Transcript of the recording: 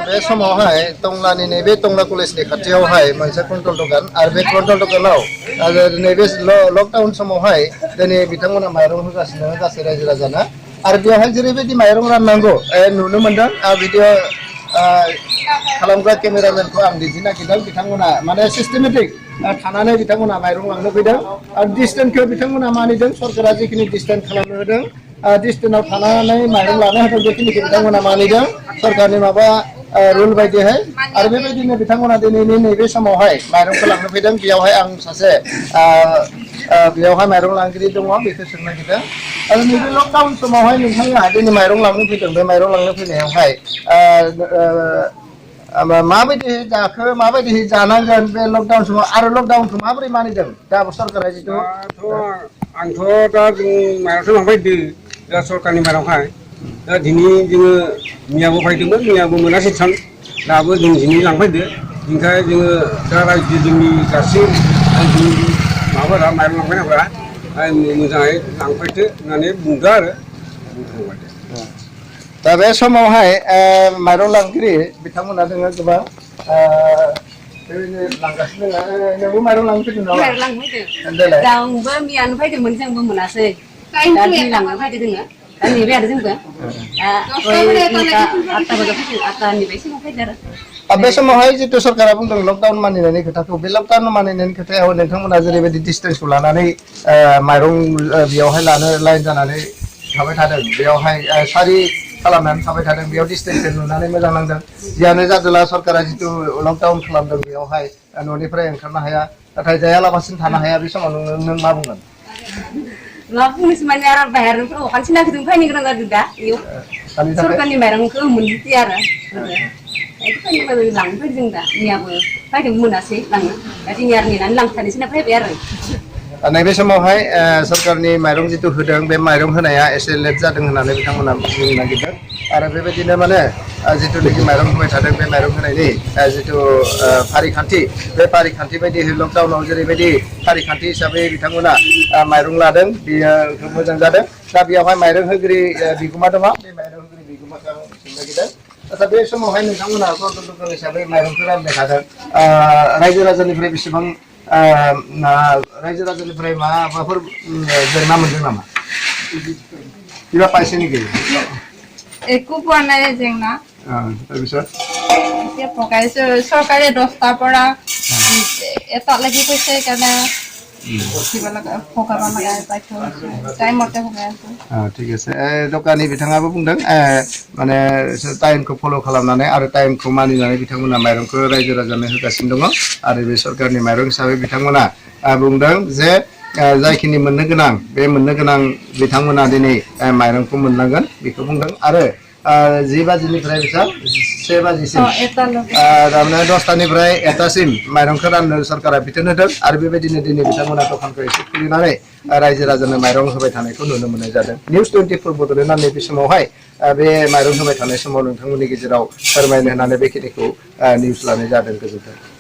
बे समावहाय टंलानि नैबे टंला कलेजनि खाथियावहाय मोनसे कन्ट्रल दखान आरो बे कन्ट्रल दखानाव नैबे लकडाउन समावहाय दिनै बिथांमोना माइरं होगासिनो गासै रायजो राजानो आरो बेवहाय जेरैबायदि माइरं राननांगौ नुनो मोनदों भिडिअ खालामग्रा केमेरामेनखौ आं दिन्थिनो नागिरदों बिथांमोना माने सिस्टेमेटिक थानानै बिथांमोना माइरं लांनो फैदों आरो डिस्टेन्सखौ बिथांमोना मानिदों सरकारा जिखिनि डिस्टेन्स खालामनो होदों डिस्टेन्सआव थानानै माइरं लानो होदों बेखिनिखौ बिथांमोना मानिदों सरकारनि माबा रुल बायदिहाय आरो बेबायदिनो बिथांमोना दिनैनि नैबे समावहाय माइरंखौ लांनो फैदों बेयावहाय आं सासे बेयावहाय माइरं लांगिरि दङ बेखौ सोंनो नागिरदों आरो नैबे लकडाउन समावहाय नोंथांमोना दिनै माइरं लांनो फैदों बे माइरं लांनो फैनायावहाय माबायदि जाखो माबायदि जानांगोन बे लकडाउन समाव आरो लकडाउनखौ माबोरै मानिदों दा सरकारा जिथु आंथ' दा जों माइरंखौ लांबाय दा सरकारनि माइरंहाय दा दिनै जोङो मैयाबो फैदोंमोन मैयाबो मोनासै थां दाबो जों दिनै लांफैदो ओंखाय जोङो दा रायजो जोंनि गासै माबाफोरा माइरं लांफैनायफोरा मोजाङै लांफैथो होननानै बुंदों आरो बुंखांबाय दा बे समावहाय माइरं लांगिरि बिथांमोना जोङो गोबां बेबायदिनो लांगासिनो दङ नोंबो माइरं लांनो फैदों नामा? माइरं लांनो फैदों जोंबो मैयानो फैदोंमोन जोंबो मोनासै दा दिनै लांनो फैदों जोङो दा नेबाय आरो जोंबो आठथा बाजायाव फैदों आठथानिफ्राय सिगां फैदों आरो बे समावहाय जितु सरकारा बुंदों लकडाउन मानिनायनि खोथाखौ बे लकडाउन मानिनायनि खोथायाव नोंथांमोना जेरैबायदि डिस्टेन्सखौ लानानै माइरं बेयावहाय लानो लाइन जानानै थाबाय थादों बेयावहाय सारि खालामनानै थाबाय थादों बेयाव डिस्टेन्सखौ नुनानै मोजां नांदों जियानो जादोला सरकारा जितु लकडाउन खालामदों बेयावहाय न'निफ्राय ओंखारनो हाया नाथाय जायालाबासिनो थानो हाया बे समाव नों मा बुंगोन? मा बुंनोसै माने आरो बाहेरनिफ्राय अखान्थि नागिरदों फैनो गोनां जादों दा बेयाव सरकारनि माइरंखौ मोनजोबदों आरो लांनो फैदों दा मैयाबो फैदों मोनासै लांनो दा दिनै आरो नेनानै लांखानोसै ना फैबाय आरो नैबे समावहाय सरकारनि माइरं जितु होदों बे माइरं होनाया एसे लेट जादों होननानै बिथांमोना बुंनो नागिरदों आरो बेबायदिनो माने जिथुनाखि माइरं होबाय थादों बे माइरं होनायनि जितु फारिखान्थि बे फारिखान्थि बायदि लकडाउनाव जेरैबायदि फारिखान्थि हिसाबै बिथांमोना माइरं लादों बेयो मोजां जादों दा बेयावहाय माइरं होगिरि बिगोमा दङ बे माइरं होगिरि बिगोमाखौ आं सोंनो नागिरदों आচ্ছা बे समावहाय नोंथांमोना कन्ट्रल दखान हिसाबै माइरंखौ रानबाय थादों रायजो राजानिफ्राय बेसेबां रायजो राजानिफ्राय माबाफोर जेंना मोनदों नामा किबा पाइसे नेকি একো পোৱা নাই যেংনা তাৰপিছত এতিয়া পকাইছে চৰকাৰে 10টাৰ পৰা এটালৈকে কৈছে সেইকাৰণে কিবা লগা পকাব লগা টাইমতে পকাই আছে ঠিক আছে দোকানী बिथाङाबो बुंदों माने टाइमखौ फल' खालामनानै आरो टाइमखौ मानिनानै बिथांमोना माइरंखौ रायजो राजानो होगासिनो दङ आरो बे सरकारनि माइरं हिसाबै बिथांमोना बुंदों जे जायखिनि मोननो गोनां बे मोननो गोनां बिथांमोना दिनै माइरंखौ मोननांगोन बेखौ बुंदों आरो 10 बाजिनिफ्राय बेसेबां 1 बाजिसिम थारमाने 10टानिफ्राय 1टासिम माइरंखौ राननो सरकारा बिथोन होदों आरो बेबायदिनो दिनै बिथांमोना दखानखौ एसे खुलिनानै रायजो राजानो माइरं होबाय थानायखौ नुनो मोननाय जादों निउस 24 बड'लेण्डआ नैबे समावहाय बे माइरं होबाय थानाय समाव नोंथांमोननि गेजेराव फोरमायनो होनानै बेखिनिखौ निउस लानाय जादों गोजोन्थों